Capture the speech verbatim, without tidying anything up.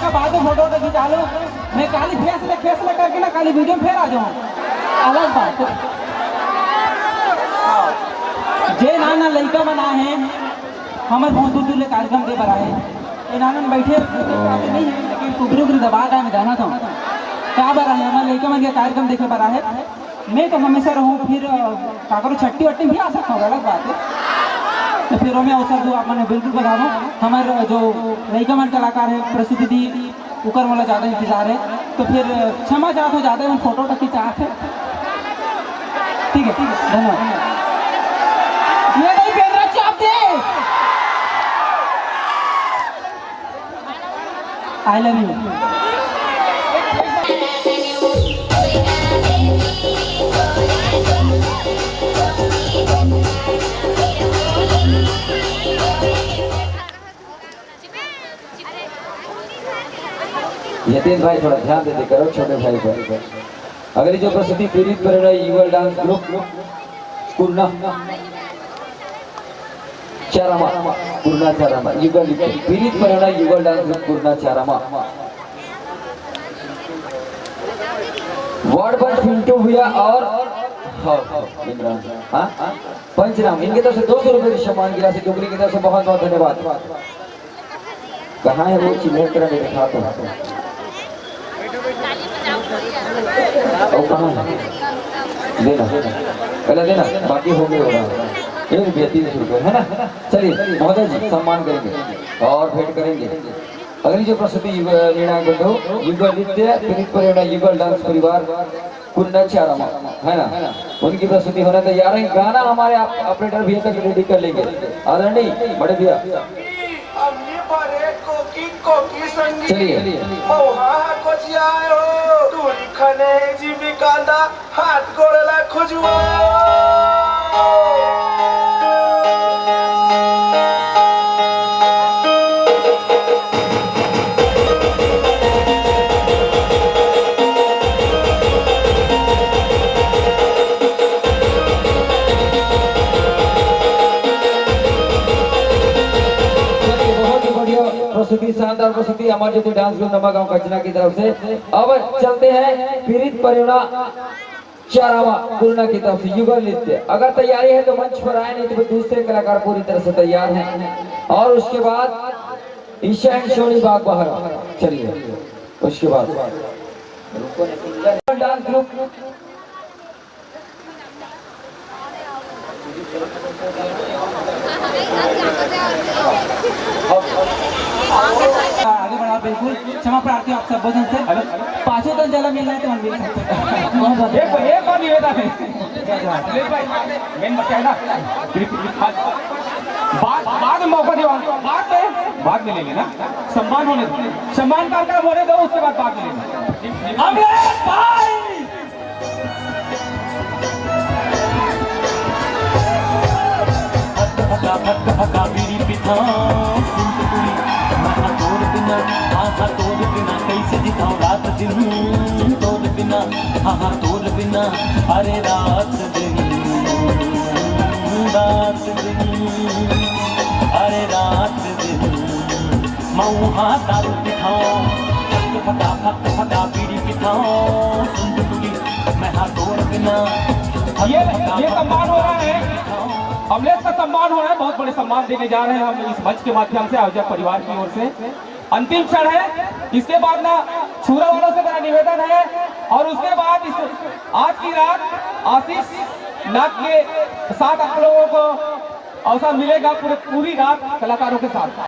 बाद में फोटो तो खिंचा लो। मैं काली फेस ले, फेस ले करके ना काली वीडियो में फेर आ जाऊँ, अलग बात। जे नान नान लइका मन आए हे, हमर बहुत दूर दूर ले कार्यक्रम दे बर आए हे। ये नान नान बैठे हे, नहीं हे, लेकिन कुकरी उकरी दबा के मैं जाना था। का बर आए हे? हमर लइका मन के कार्यक्रम देखे बर आए हे। मैं तो हमेशा रहूँ, फिर, अ, काकरो छट्टी वट्टी भी आ सकता हूँ, अलग बात है। तो फिर ओमे अवसर दो, आप मने बिल्कुल बता दो। हमारे जो लइका मन कलाकार है, प्रस्तुति दी, उकर मोला ज्यादा इंतजार है, तो फिर, अ, क्षमा चाहत हो, ज्यादा हम फोटो तो खिंचात है। ठीक है, ठीक है, धन्यवाद। ये नहीं पेन रहा, चाप दे। I love you। यतीन भाई, थोड़ा ध्यान दे दे करो छोटे भाई पर। अगली जो प्रस्तुति पीड़ित परिवार युगल डांस ग्रुप कुर्ना चारामा, कुर्ना चारामा, युगल लिखे। पीड़ित परिवार युगल डांस ग्रुप कुर्ना चारामा। वार्ड पंच पिंटू भैया और, हाँ, इमरान, हाँ, पंचराम, इनकी तरफ से दो सौ रुपए की सम्मान की राशि डुमरी की तरफ से बहुत बहुत धन्यवाद। कहाँ है वो चिल्हर तरह में दिखा तो। वो कहाँ है? देना, पहले देना, बाकी हो गए होगा। एक रुपया तीन सौ रुपये, है ना? चलिए, महोदय जी, सम्मान करेंगे और भेंट करेंगे। अगली जो प्रस्तुति युग, निर्णायक बंधु, युगल नृत्य, पीड़ित परिवार, युगल डांस परिवार, कुंडा चारामा, है ना? उनकी प्रस्तुति होने तैयार है। गाना हमारे आप, ऑपरेटर भैया तक रेडी कर लेंगे। आदरणीय बड़े भैया। अम्मी भरे कोकी कोकी संगी। चलिए। मौहा हा कोचिया आयो। दूरी खने जीविकांदा। हाथ गोड़ ला खुजवाओ। चलिए, बहुत ही बढ़िया प्रस्तुति, शानदार प्रस्तुति अमर ज्योति डांस ग्रुप नवा गांव कचना की तरफ से। अब चलते हैं पीड़ित परियोजना चारावा कोरोना की तरफ से युगल नृत्य। अगर तैयारी है तो मंच पर आए, नहीं तो फिर दूसरे कलाकार पूरी तरह से तैयार हैं। और उसके बाद ईशान सोनी बाग बहरा। चलिए, उसके बाद डांस ग्रुप। आगे बढ़ा, बिल्कुल। क्षमा प्रार्थी आप सब भोजन से। हेलो। पाँचों तन जला मिलना है तो हम मिल सकते हैं। बहुत बहुत एक, एक बार निवेदन है। जय जवान। ले भाई, मेन बच्चा है ना। बाद, बाद में मौका दियो, बाद में, बाद में ले लेना। सम्मान होने दो, सम्मान कार्यक्रम होने दो, उसके बाद, बाद में लेना। अमलेश भाई! हका हका बीड़ी पिथाओ सुंदरी, मैं हा तोर बिना, आहा तोर बिना कैसे जिताओ रात दिन, तोर बिना, आहा तोर बिना, अरे रात दिन, रात दिन, अरे रात दिन। मऊहा दारू पिथाओ, फक फका फक फका बीड़ी पिथाओ, सुन टुटुली, मैं हा तोर बिना। ये, ये सम्मान हो रहा है, अमलेश का सम्मान हो रहा है, बहुत बड़े सम्मान देने जा रहे हैं हम इस मंच के माध्यम से, आयोजक परिवार की ओर से। अंतिम क्षण है, इसके बाद ना छुरा वालों से मेरा निवेदन है, और उसके बाद इस, आज की रात आशीष नाग के साथ आप लोगों को अवसर मिलेगा पूरे, पूरी रात कलाकारों के साथ।